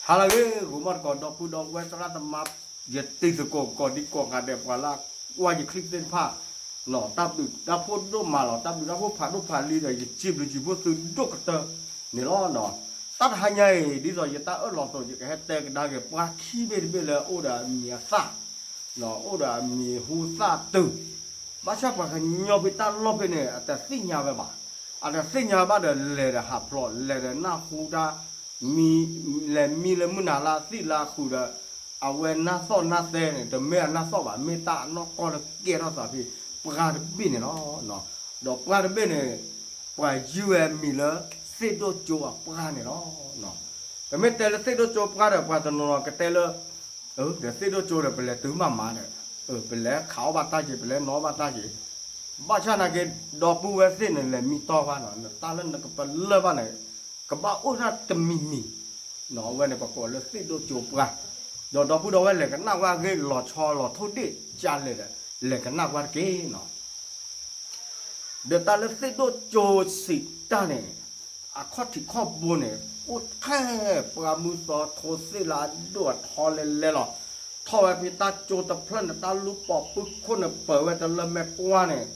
ဟါလၢအဂ့ၤ ဂီၤမီၢ်တကိး ဒီပုၢ်ဒီဝဲၢ်သရၣ်သမါ, ယတံၤသကိး ကိးဒံကိးဂၤဒဲး ပှၤလၢကွၢ်ယချံၣ်သ့ၣ်တဖၣ်, တၢ်ဘျုးတၢ်ဖှိၣ်ဒိၣ်မးလီၤ, တၢ်ဘျုးတၢ်ဖှိၣ်ဖးဒိၣ်ဖးလံဒီး ယစံးဘျုးစံးဖှိၣ်သုဒိၣ်ကတၢၢ်န့ၣ်လီၤ. တၢ်တဟါညါအံၤ ဒ်သိးယတၢ်အၢၣ်လီၤအသိး ယကဟဲတဲကဒါက့ၤ ပှၤခံဘ့ၣ်တဘ့ၣ်လၢအိၣ်ဒီးအမံၤအသၣ်, အိၣ်ဒီးအမံၤဟူသၣ်တုၤ, ဘၣ်ဆၣ်ပှၤကညီဖဲတၢ်လီၢ်ဖဲန့ၣ် အတသ့ၣ်ညါဝဲဘၣ်. အတသ့ၣ်ညါဘၣ်ဒီး လဲၤဒီးဟးဖျိး လဲၤဒီးနၢ်ဟူတၢ်, လဲၤမံလၢမုၢ်နၤလၢသံၣ်လၢဃုာ်ဒီး အဝဲနၢ်သီၣ်နၢ်သဲန့ၣ် တမ့ၢ်အနၢ်သီၣ်ဘၣ်, မ့ၢ်တၢ်အနီၢ်ကီၢ်လၢကဲထီၣ်သးဖဲ ပှၢ်တဘ့ၣ်န့ၣ်လီၤ. ဒီးပှၢ်တဘ့ၣ်န့ၣ် ပှၤယုၢ်ဝဲအမံၤလၢ သ့ၣ်ဒိၣ်ကၠိအပှၢ်န့ၣ်လီၤ. ပမ့ၢ်တဲလၢသ့ၣ်ဒိၣ်ကၠိပှၢ်ဒီး ပှၤတနီၤနီၤကတဲလၢ ဒီးသ့ၣ်ဒိၣ်ကၠိဒီး ပလဲၤတုၤမးမးဒီး ပလဲၤခးအီၣ်ဘၣ်တၢ်က့ၤ ပလဲၤနီၣ်ဘၣ်တၢ်က့ၤ, ဘၣ်ဆၣ်နာ်က့ ဒီပုၢ်ဝဲၢ်သ့ၣ်န့ၣ် လဲၤမံတီၢ်ဘၣ်နီၤ, တၢ်လၢနကပလၢၢ်ဘၣ်န့ၣ် ကဘၣ်အိၣ်ဒၣ်တမံၤမံၤ, အဝဲန့ၣ် ပကိးလၢသ့ၣ်ဒိၣ်ကၠိပှၢ်, ဒီးဒီပုၢ်ဒီဝဲၢ်လဲၤကနၣ်ကွၢ်အဂ့ၢ် လီၤဆီလီၤထိၣ်ဒ့ၣ်ကလဲၣ်ဒီး လဲၤကနၣ်ကွၢ်တက့ၢ်နီၤ. ဒီးတၢ်လၢသ့ၣ်ဒိၣ်ကၠိစံးတၢ်န့ၣ် အခီၣ်ထံးခီၣ်ဘိန့ၣ် အိၣ်ထဲပှၢ်မုၢ်သီထိသ့ၣ်လၢအဒိၣ်အထီလဲၤလဲၤလီၤ. ထီၣ်ဝဲဖဲတၢ်ကၠိတဖျၢၣ်န့ၣ် တၢ်လူၤပိာ်ပုၢ်ခိၣ်န့ၣ် ပၢၤဝဲတလၢမဲာ်ကွၢ်န့ၣ်,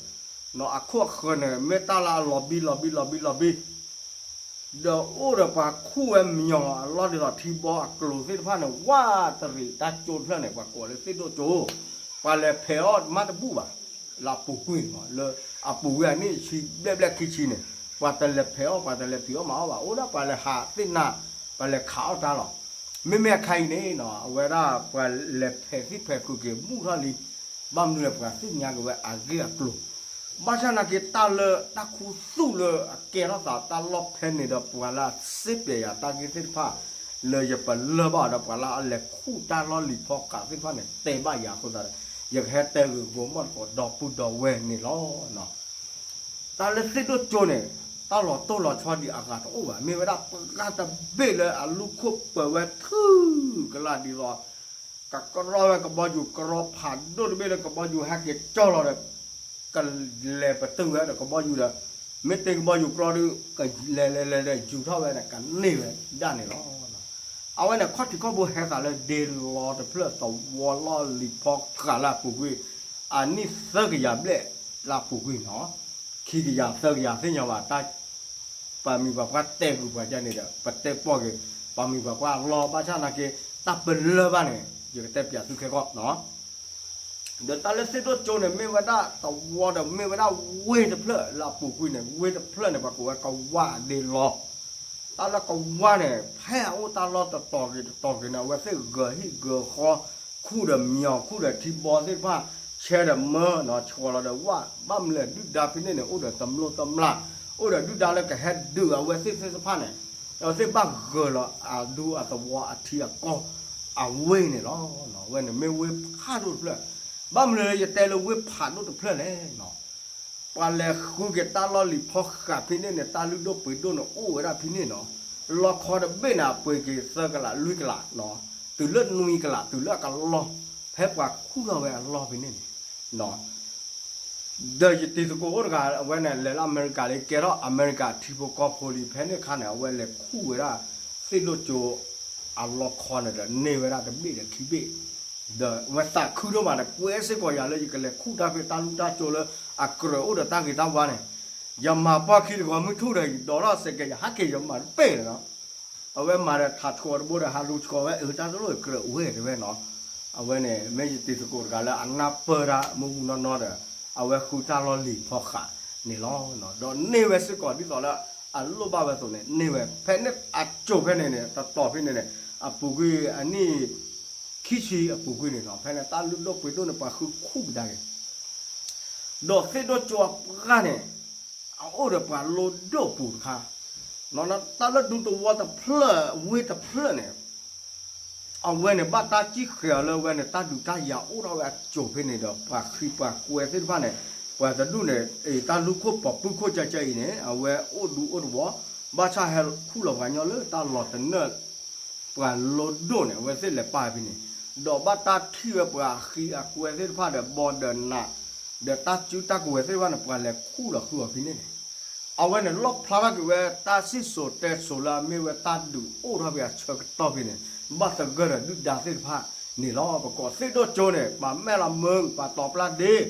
နီၤအခိၣ်အဃၢၤန့ၣ် မ့ၢ်တၢ်လၢအလီၤဘံလီၤဘံလီၤဘံလီၤဘံ ဒီးအိၣ်ဒီးပှၤခူၣ်ဝဲမညီၤအလီၢ်ဒ်သိးထံဘီအကျိၤသ့ၣ်တဖၣ်န့ၣ် ဝးတရံးတၢ်ကၠိတဖျၢၣ်န့ၣ် ပှၤကိးလၢသ့ၣ်ဒိၣ်ကၠိ, ပှၤလဲၤဖဲးအီၣ်မးတဘူၣ်ဘၣ်, လၢအပူၤကွံာ်မး လၢအပူၤကွံာ်အနံၣ်ဆံဘျဲၣ်ဘျဲၣ်ခံဆံန့ၣ် ပှၤတလဲၤဖဲးအီၣ် ပှၤတလဲၤဖံးအီၣ်မၤအီၣ်ဘၣ်, အိၣ်ဒၣ်ပှၤလဲၤဟးသ့ၣ်နၤ, ပှၤလဲၤခးအီၣ်တၢ်လီၤ. မ့မ့ၢ်အခါအံၤန့ၣ် အဝဲဒၣ်ပှၤလဲၤဖဲးသံၣ်ဖဲးဃုာ်က့ၤမူၣ်ထီၣ်လံ, ဘၣ်မနုၤလဲၣ် ပှၤသ့ၣ်ညါက့ၤဝဲအဂ့ၢ်အကျိၤ ဘၣ်ဆၣ်နာ်က့ တၢ်လၢတၢ်ခူသူၣ်လၢအကဲထီၣ်သးတၢ်လီၢ်ဖဲန့ၣ်ဒီး ပှၤလၢအစ့ပျဲယၤတၢ်ဂ့ၢ်သ့ၣ်တဖၣ် လၢယပလၢၢ်ဘၣ်အီၤဒီး ပှၤလၢအလဲၤခူၣ်တၢ်လီၢ်လံၤဖီဃးသ့ၣ်တဖၣ်န့ၣ် တဲဘၣ်ယၤအဃိသတးဒီး ယကဟဲတဲဂ့ၤဂီၤမီၢ်တကိး ဒီပုၢ်ဒီဝဲၢ်န့ၣ်လီၤ. တၢ်လၢသ့ၣ်ဒိၣ်ကၠိန့ၣ် တၢ်လီၤတိၢ်လီၤဆီဒံးအဂၤတအိၣ်ဘၣ်, မ့ၢ်ဝဲဒၣ်ပှၢ်တဘ့ၣ်လၢအလူၤခိၣ်ပၢၤဝဲထုကလၢ်ဒ်သိး ကကရီဝဲကဘီယူၤ ကရီဖးဒိၣ်တဘ့ၣ်လၢကဘီယူၤဟဲက့ၤကၠီလီၤဒီး ကလဲၤပတုာ်ဝဲဒီးကဘီယူၤဒီး မ့ၢ်တ့ၢ်ကဘီယူၤကြီဒီး ကလဲၤလဲၤလဲၤလဲၤယူၤထီၣ်ဝဲန့ၣ် ကန့ၢ်ဝဲဒၣ်န့ၣ်လီၤ. အဝဲန့ၣ် ခီၣ်ထံးခီၣ်ဘိဟဲသးလၢဒ့လီတဖျၢၣ် သဝီလီၢ်လံၤဖီဃးလၢအပူၤကွံာ် အနံၣ်သၢကယၤဘျဲၣ်လၢအပူၤကွံာ်နီၤ, ခံကယၤသၢကယၤသ့ၣ်ညါဘၣ်တၢ် ပှၤမံၤပှၤပှၢ်တဲဂုာ်ပှၤကန့ၣ်ဒီး ပတဲပီၢ်က့ၤ ပှၤမံၤပှၤပှၢ်အလီၢ် ဘၣ်ဆၣ်နာ်က့ တၢ်ပလၢၢ်ဘၣ်န့ၣ် ယကတဲပၠးသုခဲကီၢ်နီၤ. ဒီးတၢ်လၢသ့ၣ်ဒိၣ်ကၠိန့ၣ် မ့ၢ်ဝဲဒၣ်သဝီဒီး မ့ၢ်ဝဲဒၣ်ဝ့ၢ်တဖျၢၣ်လၢအပူၤကွံာ်န့ၣ် ဝ့ၢ်တဖျၢၣ်န့ၣ် ပှၤကိးဝဲကဝၢ်ဒ့လီ တၢ်လၢကဝၢ်န့ၣ် ဖဲအအိၣ်တၢ်လီၢ်တတီၤဂ့ၤတတီၤဂ့ၤန့ၣ် အဝဲသ့ၣ်ဂဲၤဟံၣ်ဂဲၤဃီ ခူၣ်ဒီးမညီၤ ခူၣ်ဒီးထံဘီသ့ၣ်တဖၣ် ဆဲဒီးမၢနီၤ ဆှီလီၤဒီးဝၣ် ဘၣ်မနုၤလဲၣ် ဒုၣ်ဒါဖဲန့ၣ်န့ၣ် အိၣ်ဒီးတမျိၢ်တမျာ် အိၣ်ဒီးဒုၣ်ဒါလၢကဟဲဒုးအဝဲသ့ၣ်သ့ၣ်တဖၣ်န့ၣ် အဝဲသ့ၣ်ဘၣ်ဂၢၤလီၤအဒူအသဝီအထံအကီၢ် အဝ့ၢ်န့ၣ်လီၤ. အဝဲန့ၣ်မ့ၢ်ဝ့ၢ်ဖးဒိၣ်တဖျၢၣ် ဘၣ်မနုၤလၢယတဲလၢဝ့ၢ်ဖးဒိၣ်တဖျၢၣ်လဲၣ်နီၤ ပှၤလဲၤဃုက့ၤတၢ်လီၢ်လံၤဖီဃးဖဲန့ၣ်န့ၣ် တၢ်လုၢ်ဒိၣ်ပှ့ၤဒိၣ်န့ၣ် အိၣ်ဝဲဒၣ်ဖဲန့ၣ်နီၤ, လီခီတဘ့ၣ်န့ၣ် အပှ့ၤက့ၤသၢကလးလွံၢ်ကလးနီၤ, တုၤလၢနွံကလး တုၤလၢအကလီၢ် ဖဲပှၤခူၣ်ထီၣ်ဝဲအလီၢ်ဖဲန့ၣ်န့ၣ်နီၤ ဒီးယတံၤသကိးအိၣ်တဂၤ အဝဲန့ၣ် လဲၤလၢအမဲရကၤလံ ကဲထီၣ်အမဲရကၤထံဖိကီၢ်ဖိလံ ဖဲန့ၣ်အခါန့ၣ် အဝဲလဲၤခူၣ်ဝဲဒၣ် သ့ၣ်ဒိၣ်ကၠိ အလီခီန့ၣ်ဒီး န့ၢ်ဝဲဒၣ်တဘ့ၣ်ဒီးခံဘ့ၣ်, ဒီးအဝဲသးခုဒိၣ်မးဒီး ကွဲစ့ၢ်ကီးယၤလၢ ယကလဲၤခူၣ်တၢ်ဖဲတၢ်လူၢ်တၢ်ကၠိလၢ အကြၢးအိၣ်ဒီးတၢ်ဂ့ၤတၢ်ဝါန့ၣ်, ယမၤပှၢ်ခံတဂီၤမုၢ်ထူၣ်ဒီး ယဒိးထီၣ်စဲးကဲး ယဟးက့ၤယမၤတဘ့ၣ်လီၤနီၤ အဝဲမၤဒီးထးဆှီတဘိဒီး ဟးလူၤဆှီဝဲ အၢ တၢ်တလိၣ်ကြၢးဝဲတဲဝဲနီၤ, အဝဲန့ၣ် မ့ၢ်ယတံၤသကိးတဂၤလၢအနၢ်ပၢၢ်တၢ်မုၢ်မုၢ်နီၢ်နီၢ်ဒီး အဝဲဃုတၢ်လီၢ်လံၤဖီဃးန့ၣ်လီၤ. ဒီးန့ၢ်ဝဲစ့ၢ်ကီးဒ်သိးလၢ အလိၣ်ဘၣ်ဝဲအသိးန့ၣ် န့ၢ်ဝဲ ဖဲန့ၣ်အကၠိၤဖဲန့ၣ်န့ၣ် တတီၤဖဲန့ၣ်န့ၣ် အပူၤကွံာ်အနံၣ် ခံဆံအပူၤကွံာ်န့ၣ်နီၤ ဖဲန့ၣ်တၢ်လုၢ်ဒိၣ်ပှ့ၤဒိၣ်န့ၣ် ပှၤဃုခူၣ်ကဒါက့ၤ ဒီးသ့ၣ်ဒိၣ်ကၠိအပှၢ်န့ၣ် အအိၣ်ဒီးပှၤလိဒိၣ်ပူၤတခါ, တၢ်လၢဒူသဝီတဖျၢၣ် ဝ့ၢ်တဖျၢၣ်န့ၣ် အဝဲန့ၣ် ဘၣ်တၢ်စံၣ်ဃဲၤအီၤလၢအဝဲန့ၣ် တၢ်ဒုးတၢ်ယၤအိၣ်ထီၣ်ဝဲအကၠိၤဖဲန့ၣ်ဒီး ပှၤဃံပှၤကွဲသ့ၣ်တဖၣ်န့ၣ် ပှၤတဒူၣ်န့ၣ် အံၤတၢ်လူၢ်ခိၣ်ပိာ်ပုၢ်ခိၣ်ကကဲအံၤန့ၣ် အဝဲအိၣ်ဒူအိၣ်သဝီ, ဘၣ်ဆၣ်ဟဲခူၣ်လီၤပှၤကညီလၢတၢ်လီၢ်တနၢၣ် ပှၤလိဒိၣ်န့ၣ် အဝဲသ့ၣ်လဲၤပာ်ဖဲန့ၣ်, ဒီးဘၣ်တၢ်ထံၣ်ဝဲပှၤဃံအကွဲသ့ၣ်တဖၣ်ဒီး ဘီဒီးနး ဒီးတၢ်စုတၢ်ကဝဲၤသ့ၣ်တဖၣ်န့ၣ် ပှၤလဲၤခူၣ်လီၤဃုာ်အီၤဖဲန့ၣ်န့ၣ်, အဝဲန့ၣ် လီၣ်ဖျါထီၣ်က့ၤဝဲတၢ်စံၣ်စိၤတဲစိၤလၢအမ့ၢ်ဝဲတၢ်ဒုးအိၣ်ထီၣ်ဖဲအဆၢကတီၢ်ဖဲန့ၣ်, ဘၣ်သဂၢၢ်ဒီးဒုၣ်ဒါသ့ၣ်တဖၣ်န့ၣ်လီၤ. ပကိးသ့ၣ်ဒိၣ်ကၠိန့ၣ် ပှၤမဲၢ်လးမုၢ် ပှၤတီၤပျၢ်ဒ့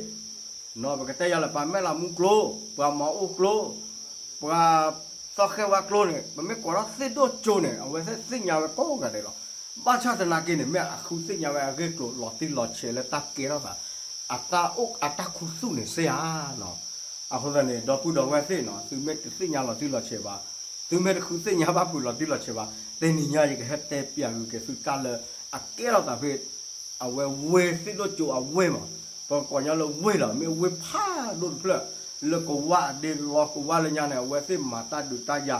နီၤ ပကတဲယၤလၢပှၤမဲၢ်လးမူကျိ, ပှၤမၤအိၣ်ကျိ, ပှၤသီဃဲဝါကျိန့ၣ် ပမ့ၢ်ကိးထီၣ်သ့ၣ်ဒိၣ်ကၠိန့ၣ် အဝဲသ့ၣ်သ့ၣ်ညါဝဲကိးဂၤဒဲးလီၤ. ဘၣ်ဆၣ်သနာ်က့န့ၣ် မ့ၢ်အဃုသ့ၣ်ညါဝဲအဂ့ၢ်အကျိၤလီၤတံၢ်လီၤဆဲးလၢတၢ်ကဲထီၣ်သး အတၢ်အိၣ်အတၢ်ခူသူၣ်န့ၣ်စ့ၢ်ဧါနီၤ. အဃိသတးန့ၣ် ဒီပုၢ်ဒီဝဲၢ်သ့ၣ်နီၤ သုမ့ၢ်တသ့ၣ်ညါလီၤတံၢ်လီၤဆဲးဘၣ်, သုမ့ၢ်တဃုသ့ၣ်ညါဘၣ်ဖုးလီၤတံၢ်လီၤဆဲးဘၣ်, တနံၤညါ ယကဟဲတဲပျးဂ့ၤက့ၤသုတၢ်လၢ အကဲထီၣ်သးဖဲ အဝဲဝ့ၢ်သ့ၣ်ဒိၣ်ကၠိအဝ့ၢ်မး, ပကိးညီလၢဝ့ၢ်လီၤ, မ့ၢ်ဝ့ၢ်ဖးဒိၣ်တဖျၢၣ်, လၢကဝါအဒ့လီၤကဝါလၢညါန့ၣ် အဝဲသ့ၣ်မၤတၢ်ဒုးတၢ်ယၤ,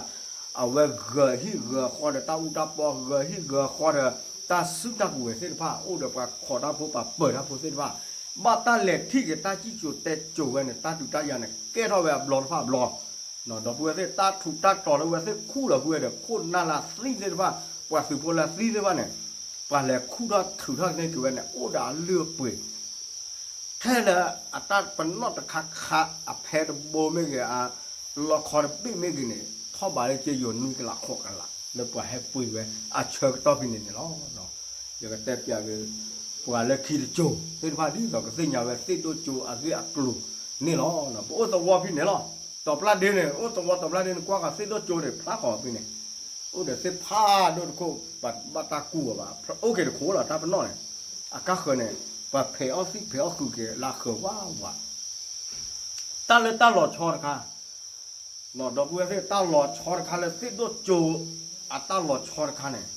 အဝဲဂၢၤဟံၣ်ဂၢၤဃီဒီးတၢ်အူတၢ်ပီ, ဂၢၤဟံၣ်ဂၢၤဃီဒီး တၢ်စုတၢ်ကဝဲၤသ့ၣ်တဖၣ်, အိၣ်ဒီးပှၤခိးတၢ်ဖိပှၤပၢၤတၢ်ဖိသ့ၣ်တဖၣ်, ဘၣ်တၢ်လဲၤထံၣ်က့ၤတၢ်စံၣ်စိၤတဲစိၤဝဲန့ၣ် တၢ်ဒုးတၢ်ယၤန့ၣ် ကဲထီၣ်ဝဲအဘျီတဖၣ်အဘျီ ဒီပုၢ်ဝဲၢ်သ့ၣ် တၢ်ထူးတၢ်တီၤလၢဝဲသ့ၣ်ခူၣ်လီၤဃုာ်ဝဲဒီး ခိၣ်နၢ်လၢသံသ့ၣ်တဖၣ်, ပှၤသုးဖိလၢသံသ့ၣ်တဖၣ်န့ၣ်, ပှၤလဲၤခူၣ်ထီၣ်ထုးထီၣ်န့ၢ်က့ၤဝဲန့ၣ် အိၣ်ဒီးအလုၢ်အပှ့ၤ, ထဲလၢအတၢ်ပနီၣ်တခါခါ အဖဲတဘိမ့ၢ်ဂ့ၤ, အလီခီတဘ့ၣ်မ့ၢ်ဂ့ၤန့ၣ် ထီၣ်ဘးလၢက့ယိၤနွံကလးဃိးကလး လၢပှၤဟဲပှ့ၤဝဲအဆၢကတီၢ်ဖဲန့ၣ်န့ၣ်လီၤ. ယကတဲပျးက့ၤ ပှၤလၢခံတကၠိၤသ့ၣ်တဖၣ် ဒ်သိးကသ့ၣ်ညါဝဲသ့ၣ်ဒိၣ်ကၠိအဂ့ၢ်အကျိၤန့ၣ်လီၤ. ပအိၣ်သဝီဖဲန့ၣ်လီၤ. တီၤပျၢ်ဒ့န့ၣ် အိၣ်သဝီတီၤပျၢ်ဒ့န့ၣ် ကွၢ်ဃီၤသ့ၣ်ဒိၣ်ကၠိန့ၣ် ဖျါဃီၤဖဲန့ၣ်, အိၣ်ဒီးသ့ၣ်ဖးဒိၣ်တခိၣ်, ဘၣ်တၢ်ကူအီၤဘၣ်, အိၣ်က့ၤတခိၣ်လီၤ တၢ်ပနီၣ်န့ၣ်, အကါဃၢၤန့ၣ် ပှၤဖဲးအီၣ်သံၣ်ဖဲးအီၣ်ဃုာ်က့ၤလၢဃၢၤဝးဝး တၢ်လၢတၢ်လီၤဆီတခါ, ဒီပုၢ်ဝဲၢ်သ့ၣ် တၢ်လီၤဆီတခါလၢသ့ၣ်ဒိၣ်ကၠိအတၢ်လီၤဆီတခါန့ၣ်,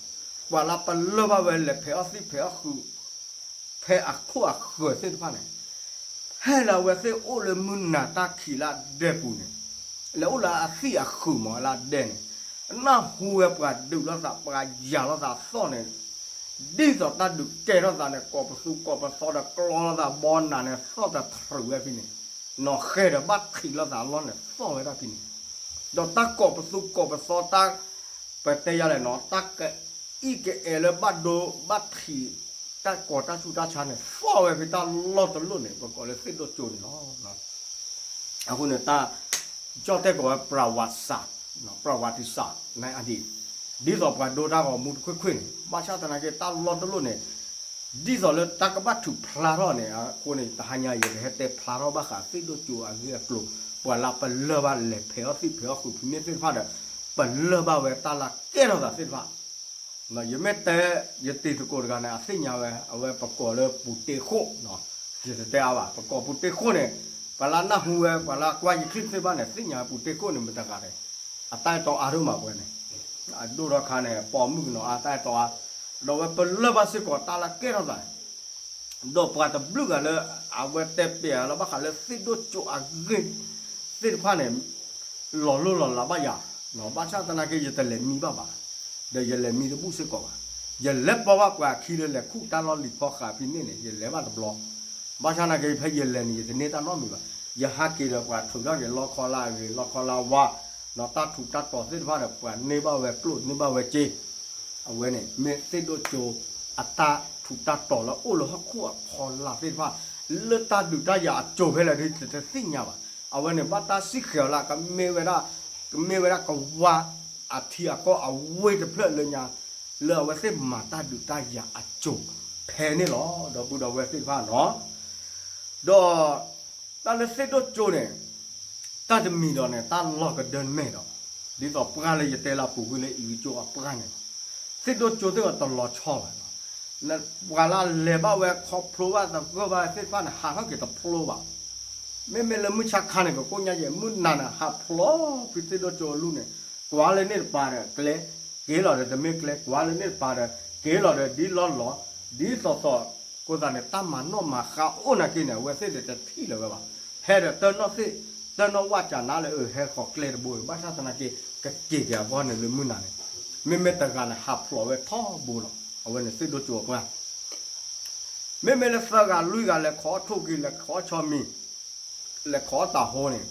ပှၤလၢပလၢၢ်ဘၣ်ဝဲလဲၤဖဲးအီၣ်သံၣ်ဖဲးအီၣ်ဃုာ် ဖဲအခိၣ်အဃၢၤသ့ၣ်တဖၣ်န့ၣ်, ဖဲလၢအဝဲသ့ၣ်အိၣ်လၢမုၢ်နၤတၢ်ခံးလၢအဒဲပူၤန့ၣ်, လဲၤအိၣ်လၢအသံၣ်အဃုာ်မးလၢအဒဲန့ၣ်, နၢ်ဟူဝဲပှၤဒုးလိာ်သး ပှၤယၤလိာ်သးအသီၣ်န့ၣ် ဒ်သိးတၢ်ဒုးကဲထီၣ်သးန့ၣ် ကိးပသူကိးပသီဒီးကျီလိာ်သးဘီနၤန့ၣ် သီၣ်တထြုးဝဲဖဲန့ၣ်, နီၢ်ဃဲဒီးဘၣ်ထံးလိာ်သးအလီၢ်န့ၣ် သီၣ်ဝဲဒၣ်ဖဲန့ၣ်, ဒီးတၢ်ကိးပသူကိးပသီတၢ် ပတဲယၤလဲၣ်နီၤ တၢ်ကအံၣ်ကအဲၣ်လၢဘၣ်ဒိဘၣ်ထံး တၢ်ကိးတၢ်ဆူးတၢ်ဆါန့ၣ် သီၣ်ဝဲဖဲတၢ်လီၢ်တလီၢ်န့ၣ် ပကိးလၢသ့ၣ်ဒိၣ်ကၠိန့ၣ်လီၤ. အဃိန့ၣ် တၢ်ကၠီၣ်တဲၣ်ကိးဝဲ ပြဝတ်စာ, ပြဝတ်စာ နအဒံး ဒ်သိးပှၤဒိတၢ်ဂီၤမူတခွ့ခွ့န့ၣ် ဘၣ်ဆၣ်သနာ်က့ တၢ်လီၢ်တလီၢ်န့ၣ် ဒ်သိးလၢတၢ်ကဘၣ်ထုးဖျါထီၣ်န့ၣ် အဃိန့ၣ် တဟါညါယကဟဲတဲဖျါထီၣ်ဘၣ်ဃးသ့ၣ်ဒိၣ်ကၠိအဂ့ၢ်အကျိၤ, ပှၤလၢပလၢၢ်ဘၣ်လဲၤဖဲးအီၣ်သံၣ်ဖဲးအီၣ်ဃုာ်ဖဲန့ၣ်သ့ၣ်တဖၣ်ဒီး ပလၢၢ်ဘၣ်ဝဲတၢ်လၢကဲထီၣ်သးသ့ၣ်တဖၣ် ယမ့ၢ်တဲ ယတံၤသကိးတဂၤန့ၣ် အသ့ၣ်ညါဝဲ အဝဲပကိးလၢပူၤတ့ၢ်ဃိၣ်, ယတတဲအါဘၣ် ပကိးပူၤတ့ၢ်ဃိၣ်န့ၣ်, ပှၤလၢနၢ်ဟူဝဲ ပှၤလၢကွၢ်ယချံၣ်သ့ၣ်တဖၣ်န့ၣ် သ့ၣ်ညါဝဲပူၤတ့ၢ်ဃိၣ်န့ၣ် မတၤတဂၤန့ၣ်, အတၢ်အဲၣ်တီအါဒိၣ်မးပှဲၤန့ၣ်, အဒိၣ်ထီၣ်ခါန့ၣ် ပိာ်မုၣ်ကနီၤအါ တၢ်အဲၣ်တီအါ, ဒီးဝဲပလၢၢ်ဘၣ်စ့ၢ်ကီးတၢ်လၢကဲထီၣ်သးန့ၣ် ဒီးပှၤတဘျုးဂၤလၢ အဝဲတဲပျးလီၤဘၣ်ဃးလၢသ့ၣ်ဒိၣ်ကၠိအဂ့ၢ်သ့ၣ်တဖၣ်န့ၣ် လီၤလိၢ်လီၤလးဘၣ်ယၤ, ဘၣ်ဆၣ်သနာ်က့ ယတလဲၤမံဘၣ်ဘၣ်, ဒီးယလဲၤမံတဘူၣ်စ့ၢ်ကီးဘၣ်, ယလဲၤပိာ်ဘၣ်ပှၤခံလၢလဲၤခူၣ်တၢ်လီၢ်လံၤဖီဃးဖဲန့ၣ်န့ၣ် ယလဲၤဘၣ်တဘျီ, ဘၣ်ဆၣ်သနာ်က့ ဖဲယလဲၤန့ၣ် ယတန့ၢ်တၢ်နီတမံၤဘၣ်, ယဟးက့ၤဒီးပှၤထုးထီၣ်က့ၤလီခီလၢအဂ့ၤ လီခီလၢအဝါ, ဒီးတၢ်ထူးတၢ်တီၤသ့ၣ်တဖၣ်ဒီး ပှၤန့ၢ်ဘၣ်ဝဲကျိၣ်န့ၢ်ဘၣ်ဝဲစ့ အဝဲန့ၣ်မ့ၢ်သ့ၣ်ဒိၣ်ကၠိအတၢ်ထူးတၢ်တီၤလၢအိၣ်လၢဟီၣ်ခိၣ်အဖီလာ်သ့ၣ်တဖၣ်, လၢတၢ်ဒုးတၢ်ယၤအစိၤဖဲလဲၣ်ဒ်တသ့ၣ်ညါဘၣ်. အဝဲန့ၣ်ဘၣ်တၢ်စံၣ်ဃဲၤအီၤလၢ ကမ့ၢ်ဝဲဒၣ်, ကမ့ၢ်ဝဲဒၣ်ကဝါအထံအကီၢ်အဝ့ၢ်တဖျၢၣ်လၢညါ, လၢအဝဲသ့ၣ်မၤတၢ်ဒုးတၢ်ယၤအစိၤဖဲန့ၣ်လီၤ. ဒီပုၢ်ဒီဝဲၢ်သ့ၣ်တဖၣ်နီၤ, ဒီး တၢ်လၢသ့ၣ်ဒိၣ်ကၠိန့ၣ် တၢ်တမံၤဒီးန့ၣ် တၢ်လီၢ်ကဒၢမဲာ်ဒီး ဒ်သိးပှၢ်လၢယတဲလၢအပူၤကွံာ်လၢအံၤကၠိအပှၢ်န့ၣ်လီၤ. သ့ၣ်ဒိၣ်ကၠိသ့ၣ်အီၤတလီၤဆီဘၣ်, ပှၤလၢလဲၤဘၣ်ဝဲခီဖျိဘၣ်သဂၢၢ်ဘၣ်သ့ၣ်တဖၣ်န့ၣ် ဟးထီၣ်က့ၤတဖျိဘၣ်. မ့မ့ၢ်လၢမုၢ်ဆါခါန့ၣ် ကကိၣ်ညါယဲၢ် မုၢ်နၤန့ၣ် ဟးဖျိးဖဲသ့ၣ်ဒိၣ်ကၠိအလူၢ်န့ၣ်, ကွၢ်လၢန့ၣ်တပၤဒီးကျဲ, က့ၤလီၤဒီးတမ့ၢ်ကျဲ, ကွၢ်လၢန့ၣ်တပၤဒီး က့ၤလီၤဒီးဒ်လီၢ်လီၤ, ဒ်သိးသိး, အဃိသတးန့ၣ် တၢ်မၤနီၣ်မၤဃါအိၣ်နာ်က့န့ၣ် အဝဲသ့ၣ်န့ၣ်တထံၣ်လၢၤဝဲဘၣ်. ဟဲဒီးတၢ်နီၣ်သ့ၣ်, တၢ်နီၣ်ဝၣ်ကၢ်နါလၢအဟဲဃီၤကျဲတဘိအံၤ ဘၣ်ဆၣ်သနာ်က့ ကက့ၤက့ၤအဂီၢ်န့ၣ်လၢမုၢ်နၤန့ၣ်, မ့မ့ၢ်တဂၤန့ၣ် ဟးဖျိးဝဲထီဘိလီၤ. အဝဲန့ၣ်သ့ၣ်ဒိၣ်ကၠိအပှၢ် မ့မ့ၢ်လၢသၢဂၤလွံၢ်ဂၤလဲၤခိးအီၣ်ထိၣ်ကံ လဲၤခိးအီၣ်ဆီမံၤ, လဲၤခိးအီၣ်တၤဟိန့ၣ်,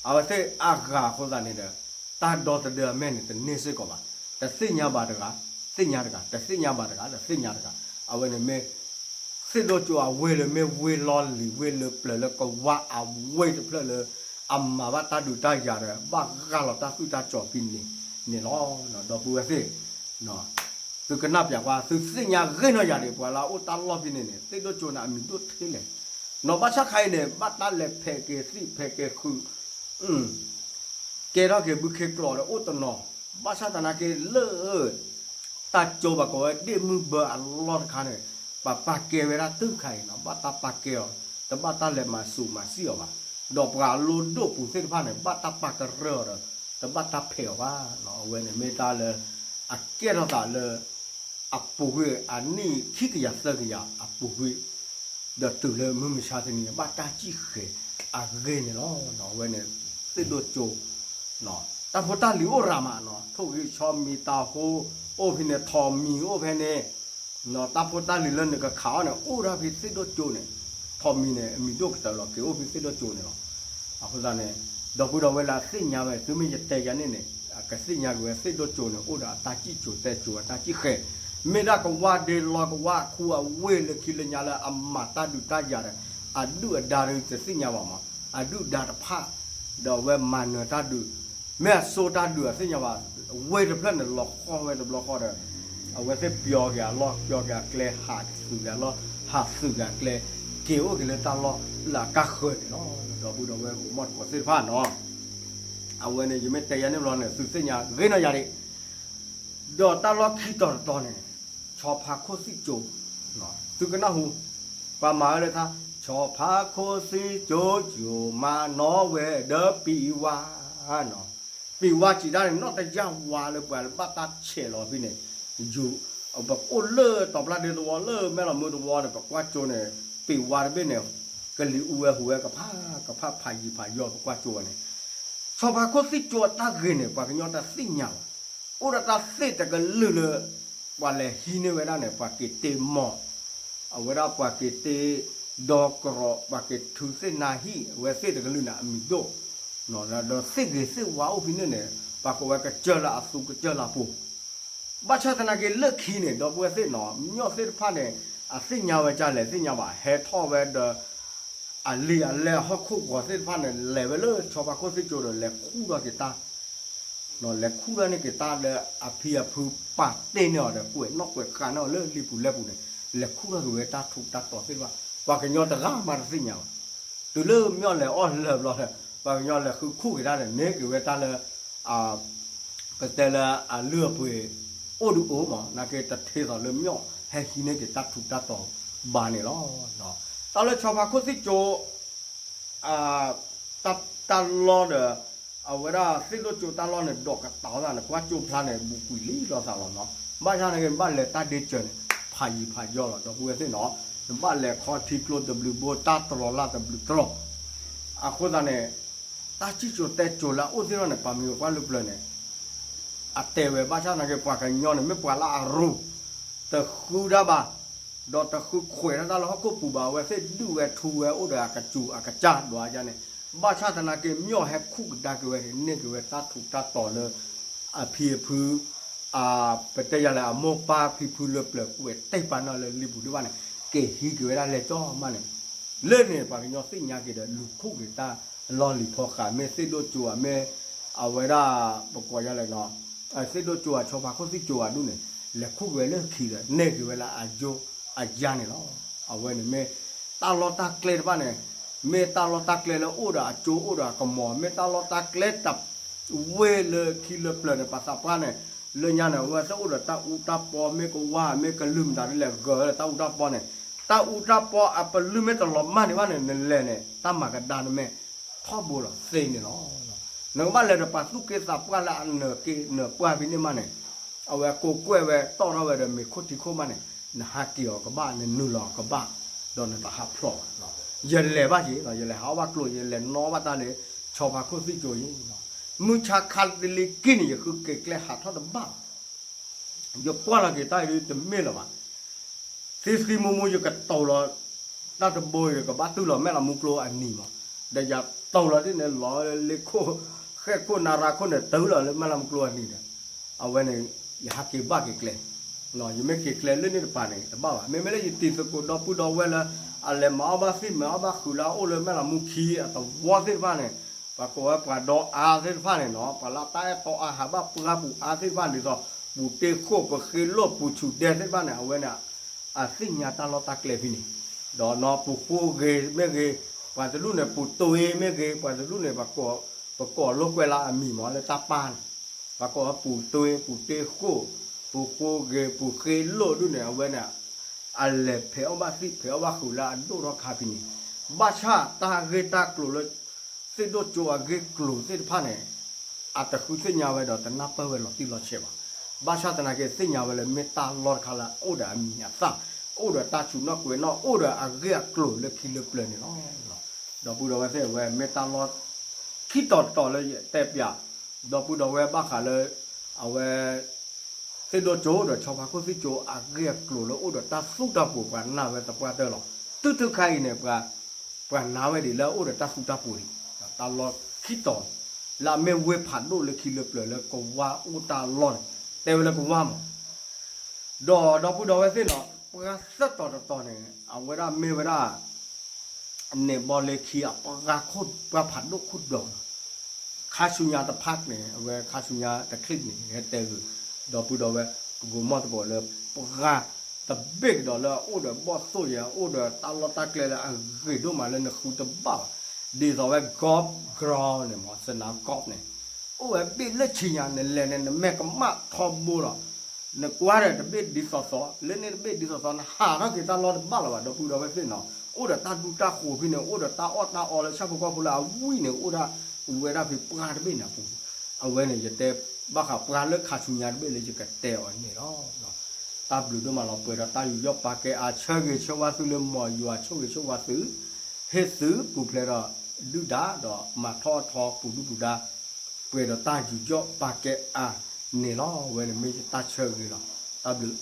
အဝဲသ့ၣ်အါဂၤအဃိသတးန့ၣ်ဒီး တၢ်ဒီသဒၢအမဲာ်န့ၣ် တန့ၢ်စ့ၢ်ကီးဘၣ်. တသ့ၣ်ညါဘၣ်တဂၤ, သ့ၣ်ညါတဂၤ, တသ့ၣ်ညါဘၣ်တဂၤ, တသ့ၣ်ညါတဂၤ. အဝဲန့ၣ်မ့ၢ် သ့ၣ်ဒိၣ်ကၠိအဝ့ၢ်လၢမ့ၢ်ဝ့ၢ်လီၢ်လံၤ ဝ့ၢ်လၢပျၢၤလၢကဝါအဝ့ၢ်တဖျၢၣ်လၢ အမၤဘၣ်တၢ်ဒုးတၢ်ယၤဒီး ဘၣ်ဂၢ်လီၤတၢ်သွံၣ်တၢ်စီၤဖဲန့ၣ်န့ၣ်လီၤ. ဒီပုၢ်ဝဲၢ်သ့ၣ် သုကနၣ်ပၠးကွၢ် သုသ့ၣ်ညါဂ့ၤနီၢ်ယၤဒံး ပှၤလၢအအိၣ်တၢ်လီၢ်ဖဲန့ၣ်န့ၣ် သ့ၣ်ဒိၣ်ကၠိန့ၣ် အမံၤဒိၣ်ထဲလဲၣ်. နီၢ်ဘၣ်ဆၣ်ခါအံၤန့ၣ် ဘၣ်တၢ်လဲၤဖဲးက့ၤသံၣ်ဖဲးက့ၤဃုာ် ကဲထီၣ်က့ၤဘုခ့ကျိာ်ဒီးအိၣ်တနီၤ, ဘၣ်ဆၣ်သနာ်က့လၢ တၢ်ကၠိပှၤကိးဝဲဒ့ၣ်မုၢ်ဘၢအလီၢ်တခါန့ၣ် ပှၤပာ်ကဲဝဲဒၣ်တုၤခါအံၤနီၤ, ဘၣ်တၢ်ပာ်ကဲအီၤ, တဘၣ်တၢ်လဲၤမၤစူးမၤဆံၣ်အီၤဘၣ်. ဒီးပှၤအလိၣ်ဒိၣ်ပူၤသ့ၣ်တဖၣ်န့ၣ် ဘၣ်တၢ်ပာ်ကရၢၢ်အီၤဒီး တဘၣ်တၢ်ဖဲးအီၤဘၣ်နီၤ. အဝဲန့ၣ်မ့ၢ်တၢ်လၢ အကဲထီၣ်သးလၢ အပူၤကွံာ်အနံၣ်ခံကယၤသၢကယၤအပူၤကွံာ် ဒီးတုၤလၢမုၢ်မဆါတနံၤ ဘၣ်တၢ်စံၣ်ဃဲၤအဂ့ၢ်န့ၣ်လီၤ. အဝဲန့ၣ် သ့ၣ်ဒိၣ်ကၠိ တၢ်ဖိတၢ်လံၤအိၣ်ရၤမးနီၤ, ထိၣ်ဂံၢ်ဆီမံၤတၢ်ဟိ အိၣ်ဖဲန့ၣ် ထိးမံၤအိၣ်ဖဲန့ၣ်, တၢ်ဖိတၢ်လံၤလၢနကခးအီၤန့ၣ် အိၣ်ဒၣ်ဖဲသ့ၣ်ဒိၣ်ကၠိန့ၣ်, ထိးမံၤန့ၣ် အမံၤဒိၣ်ကတၢၢ်လီၤ က့ၤအိၣ်ဖဲသ့ၣ်ဒိၣ်ကၠိန့ၣ်လီၤ. အဃိသတးန့ၣ် ဒီပုၢ်ဒီဝဲၢ်လၢအသ့ၣ်ညါဝဲ သုမ့ၢ်ယတဲယၤန့ၣ်န့ၣ် ကသ့ၣ်ညါက့ၤဝဲသ့ၣ်ဒိၣ်ကၠိန့ၣ် အိၣ်ဒီးအတၢ်စံၣ်စိၤတဲစိၤ အတၢ်စံၣ်ဃဲၤ, မ့ၢ်ဒၣ်ကဝါဒ့လီၤကဝါခူအဝ့ၢ်လၢခံလၢညါလၢအမၤတၢ်ဒုးတၢ်ယၤဒီး အဒုၣ်အဒါတသ့ၣ်ညါဘၣ်မး, အဒုၣ်ဒါတဖၣ် ဒီးအဝဲမၤနၢၤတၢ်ဒုး, မ့ၢ်အစိတၢ်ဒုးအသ့ၣ်ညါဘၣ်, ဝ့ၢ်တဖျၢၣ်န့ၣ် လီၤဃီဝဲတဘျီဃီဒီး အဝဲသ့ၣ်ပျီက့ၤအလီၢ် ပျီက့ၤအကျဲ ဟးသုးက့ၤအလီၢ် ဟးသုးက့ၤအကျဲ က့ၤအိၣ်က့ၤလၢတၢ်လီၢ်လၢအကါဃၢၤန့ၣ်လီၤ. ဒီပုၢ်ဒီဝဲၢ်ဂီၤမီၢ်တကိးသ့ၣ်တဖၣ်နီၤ, အဝဲန့ၣ် ယမ့ၢ်တဲယၤန့ၣ်ဘျီန့ၣ် သုသ့ၣ်ညါဂ့ၤနီၢ်ယၤဒံး, ဒီးတၢ်လီၢ်ခံတီၤတတီၤန့ၣ် ဆီဖါခိၣ်သံၣ်ကၠိ, သုကနၢ်ဟူ, ပှၤမၤဝဲလၢထါ ဆီဖါခိၣ်သံၣ်ကၠိ ကၠိမၤနီၣ်ဝဲဒီးပံၤဝါ, ပံၤဝါစံးဒၣ်န့ၣ် နီၢ်တယၢ်ဝါလၢပှၤလၢဘၣ်တၢ်ဆဲးလီၤဖဲန့ၣ်, ယူၤ, ပအိၣ်လၢတီၤပျၢ်ဒ့သဝီလၢမဲၢ်လီၤမူသဝီန့ၣ် ပကွၢ်ကၠိန့ၣ် ပံၤဝါတဘ့ၣ်န့ၣ် ကလံၤအူဝဲဟူးဝဲကဖးကဖးဖးယံၤဖးယီၤ ပကွၢ်ကၠိဝဲန့ၣ်, ဆီဖါခိၣ်သံၣ်ကၠိအတၢ်ဂ့ၤန့ၣ် ပှၤကညီတသ့ၣ်ညါဘၣ်, အိၣ်ဒီးတၢ်သ့ၣ်တကလုာ်လၢ ပှၤလဲၤဟံးန့ၢ်ဝဲဒၣ်န့ၣ် ပှၤက့ၤတ့မီၢ်, အဝဲဒၣ်ပှၤက့ၤတ့ ဒီကရီး ပှၤက့ၤထုးသ့ၣ်နါဟံၣ် အဝဲသ့ၣ်တကလုာ်န့ၣ် အမံၤဒိၣ်, ဒီးသ့ၣ်ဂ့ၤသ့ၣ်ဝါအိၣ်ဖဲန့ၣ်န့ၣ် ပှၤကိးဝဲကစၢၢ်လၢအသူကစၢၢ်လၢအပူၤ, ဘၣ်ဆၣ်သနာ်က့လၢခံန့ၣ် ဒီပုၢ်ဝဲၢ်သ့ၣ်နီၤ မၠီၣ်သ့ၣ်တဖၣ်န့ၣ် အသ့ၣ်ညါဝဲဒ်လဲၣ်သ့ၣ်ညါဘၣ် ဟဲထီၣ်ဝဲဒီး အလံာ်အလဲၢ်ဟီၣ်ခိၣ်ဂီၤသ့ၣ်တဖၣ်န့ၣ် လဲၤဝဲလၢဆီဖါခိၣ်သံၣ်ကၠိဒီး လဲၤခူၣ်ထီၣ်က့ၤတၢ် လဲၤခူၣ်ထီၣ်န့ၢ်က့ၤတၢ်လၢအဖံအဖုပာ်တ့ၢ်န့ၢ်အီၤဒီး ကွဲးနီၣ်ကွဲးဃာ်န့ၢ်အီၤလၢလံာ်ပူၤလဲၢ်ပူၤန့ၣ် လဲၤခူၣ်ထီၣ်က့ၤဝဲတၢ်ထူးတၢ်တီၤသ့ၣ်တဖၣ် ပှၤကညီတဂၤမးတသ့ၣ်ညါဘၣ်, တုၤလၢမၠီၣ်လဲၤအီၣ်လၢာ်ဘျီဒီး ပှၤကညီလဲၤဃုခူၣ်က့ၤတၢ်ဒီးန့ၢ်က့ၤဝဲတၢ်လၢ ပတဲလၢအလုၢ်အပှ့ၤ အိၣ်ဒုးအိၣ်မး နာ်က့တထ့သိးလၢမၠီၣ်ဟဲဟံးန့ၢ်က့ၤတၢ်ထူးတၢ်တီၤဘၣ်န့ၣ်လီၤ. တၢ်လၢဆီဖါခိၣ်သံၣ်ကၠိ တၢ်လီၢ်ဒီး အဝဲဒၣ်သ့ၣ်ဒိၣ်ကၠိတၢ်လီၢ်န့ၣ် ဒိးကတီၤသးန့ၣ် ကွၢ်ကၠိဖျါန့ၣ် ဘူးကွံာ်လံလိာ်သးလီၤနီၤ, ဘၣ်ဆၣ်နာ်က့ နဘၣ်လဲၤတၢ်ဒ့စၢၤန့ၣ် ဖးယံၤဖးယီၤလီၤ ဒီပုၢ်ဝဲၢ်သ့ၣ်နီၤ, နဘၣ်လဲၤခီထံကျိတဘျုးဘိ တၢ်တြီၤလၢ်တဘျုးတြီၤ, အဃိသတးန့ၣ် တၢ်စံၣ်စိၤတဲစိၤလၢအအိၣ်သ့ၣ်တဖၣ်န့ၣ် ပှၤမံၤပှၢ်လၢပျၢၤန့ၣ် အတဲဝဲ ဘၣ်ဆၣ်သနာ်က့ ပှၤကညီန့ၣ် မ့ၢ်ပှၤလၢအရူၤ တဃုဒၣ်ဘၣ်, ဒီးတဃုခွဲးတၢ်လၢဟီၣ်ခိၣ်ပူၤဘၣ်, အဝဲသ့ၣ်ဒုးဝဲထူဝဲအိၣ်ဒီးအကစူၤအကစၢ်ဒွးယါန့ၣ်, ဘၣ်ဆၣ်သနာ်က့ မၠီၣ်ဟဲခူၣ်ကဒါက့ၤဝဲန့ၢ်က့ၤဝဲတၢ်ထူးတၢ်တီၤလၢ အဖံအဖု ပတဲယၤလဲၣ် အမိၢ်ပၢ်ဖံဖုလၢပျၢၤကွဲးတဲာ်ပာ်နီၣ်လၢလံာ်ပူၤဒံးဘၣ်န့ၣ် က့ၤဟံးက့ၤဝဲဒၣ်လဲၤကၠီမးန့ၣ်, လၢန့ၣ် ပှၤကညီသ့ၣ်ညါက့ၤဒီး လူၤခူၣ်က့ၤတၢ်လီၢ်လံၤဖီဃး မ့ၢ်သ့ၣ်ဒိၣ်ကၠိဧါ မ့ၢ်အဝဲဒၣ် ပကိးယၤလဲၣ်နီၤ, သ့ၣ်ဒိၣ်ကၠိဧါ ဆီဖါခိၣ်သံၣ်ကၠိဧါဒ်န့ၣ် လဲၤခူၣ်က့ၤဝဲလၢခံဒီး န့ၢ်က့ၤဝဲလၢအယိအယါန့ၣ်လီၤ. အဝဲန့ၣ်မ့ၢ် တၢ်လီၢ်တၢ်ကျဲတဖၣ်န့ၣ် မ့ၢ်တၢ်လီၢ်တၢ်ကျဲလၢအိၣ်ဒီးအကၠိအိၣ်ဒီးအကမီၤ မ့ၢ်တၢ်လီၢ်တၢ်ကျဲတ ဝ့ၢ်လၢခံလၢပျၢၤန့ၣ် ပှၤသးပှၢ်န့ၣ် လၢညါန့ၣ် အဝဲသ့ၣ်အိၣ်ဒီးတၢ်အူတၢ်ပီ မ့ၢ်ကဝၢ် မ့ၢ်ကလုၢ်မတၤဒ်လဲၣ် ဂၢၢ်ဝဲဒီးတၢ်အူတၢ်ပီန့ၣ်, တၢ်အူတၢ်ပီအပလုၢ်မ့ၢ်တလီၤမၢ်ဒံးဘၣ်န့ၣ် နလဲၤန့ၣ် တၢ်မၤကဒါနမဲာ်ထီဘိလီၤသ့န့ၣ်လီၤ. နကဘၣ်လဲၤဒီးပှၤသူၣ်က့သးပှၢ်လၢအနၢၤက့နၢၤပှၢ်ဖဲန့ၣ်မးန့ၣ်, အဝဲကိးကွဲၢ်ဝဲတီၢ်ထီၣ်ဝဲဒီးမ့ၤခိၣ်ထံခိၣ်မးန့ၣ်, နဟးက့ၤအီၤကဘၣ် နနုာ်လီၤအီၤကဘၣ်, ဒီးနတဟးဖျိးဘၣ်. ယလဲၤဘၣ်က့ၤ ယလဲၤဟးအီၣ်ဘၣ်ကျိၤ ယလဲၤနီၣ်ဘၣ်တၢ်လၢ ဆီဖါခိၣ်သံၣ်ကၠိအံၤ, မုၢ်ဆါခါတလံၤက့န့ၣ် ယဃုက့ၤကျဲဟးထီၣ်တဘၣ်ဘၣ်. ယကွၢ်လီၤက့ၤတၢ်အံၤတမ့ၢ်လၢၤဘၣ်. သံသံမူမူ ယကတိၤလီၤ တၢ်တဘိ ယကဘၣ်တုၤလီၤမဲၢ်လးမူကျိအနံၤမး, ဒီးယတိၤလီၤဒ်န့ၣ် လီၤလၢလ့ခိၣ် ဃဲၣ်ခိၣ်နရၢခိၣ်န့ၣ် တုၤလီၤလၢမဲၢ်လးမူကျိအနံၤဒီး အဝဲန့ၣ် ယဟးက့ၤဘၣ်က့ၤကျဲ, ယမ့ၢ်က့ၤကျဲလၢန့ၣ်တပၤန့ၣ် တဘၣ်ဘၣ်. မ့မ့ၢ်လၢယတံၤသကိးဒီပုၢ်ဒီဝဲၢ်လၢ အလဲၤမၤအီၣ်ဘၣ်သံၣ်မၤအီၣ်ဘၣ်ဃုာ်လၢအအိၣ်လၢမဲၢ်လးမူခံအသဝီသ့ၣ်တဖၣ်န့ၣ်, ပှၤကိးဝဲပှၤဒီအါသ့ၣ်တဖၣ်န့ၣ်နီၤ, ပှၤလၢတၢ်အဲၣ်တီအါဟးဘၣ်ပှၢ်ပူၤအါသ့ၣ်တဖၣ်ဒ်သိး ပူၤတ့ၢ်ဃိၣ် ပဃ့လိၣ် ပူၤဆူၣ်ဒဲသ့ၣ်တဖၣ်န့ၣ် အဝဲန့ၣ် အသ့ၣ်ညါတၢ်လီၢ်တၢ်ကျဲဖဲန့ၣ်, ဒီးနီၢ်ပူၤဃိဂ့ၤမ့ၢ်ဂ့ၤ, ပှၤတဒူၣ်န့ၣ် ပူၤတ့ၢ်မ့ၢ်ဂ့ၤ, ပှၤတဒူၣ်န့ၣ် ပကိးလိာ်ကွဲလၢအမံၤမ့ၢ်လၢတၢ်ပၢ်န့ၣ်, ပှၤကိးဝဲပူၤတ့ၢ် ပူၤတ့ၢ်ဃိၣ်, ပူၤဃိဂ့ၤ ပူၤဃ့လိၣ်ဒူၣ်န့ၣ် အဝဲန့ၣ် အလဲၤဖဲးအီၣ်ဘၣ်သံၣ် ဖဲးအီၣ်ဘၣ်ဃုာ်လၢအဒိၣ်ထီၣ်ခါဖဲန့ၣ်, ဘၣ်ဆၣ်တၢ်ဂ့ၢ်တၢ်ကျိၤလၢ သ့ၣ်ဒိၣ်ကၠိအဂ့ၢ်ကျိၤသ့ၣ်တဖၣ်န့ၣ် အတဃုသ့ၣ်ညါဝဲဒီးတနၢ်ပၢၢ်ဝဲလီၤတံၢ်လီၤဆဲးဘၣ်. ဘၣ်ဆၣ်သနာ်က့သ့ၣ်ညါဝဲလၢမ့ၢ်တၢ်လီၢ်တခါလၢအအိၣ်ဒီးအမံၤအသၣ်, အိၣ်ဒီးတၢ်ဆူၣ်နီၣ်ကွဲးနီၣ် အိၣ်ဒီးအဂ့ၢ်အကျိၤလၢခံလၢပျၢၤန့ၣ်လီၤ. ဒီပုၢ်ဒီဝဲၢ်သ့ၣ် အဝဲမ့ၢ်တၢ်လီၢ် ခံတီၤတတီၤလၢယတဲပၠး ဒီပုၢ်ဒီဝဲၢ်ဘၣ်ဃးလၢ အဝဲ သ့ၣ်ဒိၣ်ကၠိဒီး ဆီဖါခိၣ်သ့ၣ်ကၠိ အဂ့ၢ်အကျိၤလၢအိၣ်ဒီးတၢ်သူၣ်တၢ်ပူၤ ပှၤနာ်ဝဲသပှၢ်တၢၢ်လီၤ. တုၤထုခါအံၤန့ၣ် ပှၤနာ်ဝဲဒ်လၢအအိၣ်ဒီးတၢ်သူၣ်တၢ်ပူၤန့ၣ် တၢ်လီၢ်ခံတီၤ လၢအမ့ၢ်ဝ့ၢ်ဖးဒိၣ်လၢခံလၢပျၢၤလၢကဝါအိၣ်တၢ်လီၢ်န့ၣ် တဲဝဲလၢကဝါမး ဒီးဒီပုၢ်ဒီဝဲၢ်သ့ၣ်နီၤ ပှၤသၢတီၤတတီၤန့ၣ် အဝဲဒၣ်မ့ၢ်ဝဲဒၣ် န့ၣ်ဘီလၢခံအပှၤခိၣ် ပှၤဖးဒိၣ်ခိၣ်ဒီး ခါဆူညါတဖၣ်န့ၣ် အဝဲခါဆူညါတချံးန့ၣ် ဟဲတဲဂ့ၤ ဒီပုၢ်ဒီဝဲၢ် ကကိးမီၢ်သကိးလၢ ပှၤတဘ့ၣ်ကဒီးလၢအအိၣ်ဒီးဘီၣ်သိၣ်ယဲ အိၣ်ဒီးတၢ်လီၢ်တၢ်ကျဲလၢအဂ့ၤဒိၣ်မးလၢနဃုတဘၣ်ဘၣ် ဒ်သိးဝဲ golf ground န့ၣ်မး စနၣ် golf န့ၣ် အိၣ်ဝဲဘ့ၣ်လၢဆံညါ နလဲၤန့ၣ် နမဲာ်ကမၣ်ထီဘိလီၤ နကွၢ်ဒီးတဘ့ၣ်ဒ်သိးသိး လၢန့ၣ်တဘ့ၣ်ဒ်သိးသိး နဟးထီၣ်က့ၤတၢ်လီၢ်တဘၣ်လၢၤဘၣ် ဒီပုၢ်ဒီဝဲၢ်သ့ၣ်နီၤ အိၣ်ဒီးတၢ်ဒူတၢ်ဃိးဖဲန့ၣ် အိၣ်ဒီးတၢ်အီၣ်တၢ်အီလၢဆၣ်ဖိကီၢ်ဖိလၢအဝံၣ်န့ၣ် အိၣ်ဒၣ်ဝဲဒၣ်ဖဲပှၢ်တဘ့ၣ်န့ၣ်အပူၤ အဝဲန့ၣ် ယတဲဘၣ်ဃးပှၢ်လၢခါဆူညါတဘ့ၣ်လၢယကတဲအီၤန့ၣ်လီၤ. တၢ်ဘျုးဒိၣ်မးလီၤ ပှဲၤဒီးတၢ်ယူးယီၣ်ပာ်ကဲအါ ဆၢဂ့ၤဆၢဝါသုလၢမ်ယွၤဆိၣ်ဂ့ၤဆိၣ်ဝါသု ဟ့ၣ်သုပူၤဖျဲးဒီးဒုၣ်ဒါ ဒီးမၤထီၣ်အထီပူၤဒုၣ်ပူၤဒါ ပှဲၤဒီးတၢ်ယူးယီၣ်ပာ်ကဲအါန့ၣ်လီၤ. အဝဲန့ၣ်မ့ၢ်ယတၢ်ဆၢဂ့ၤလီၤ. တၢ်ဘျုး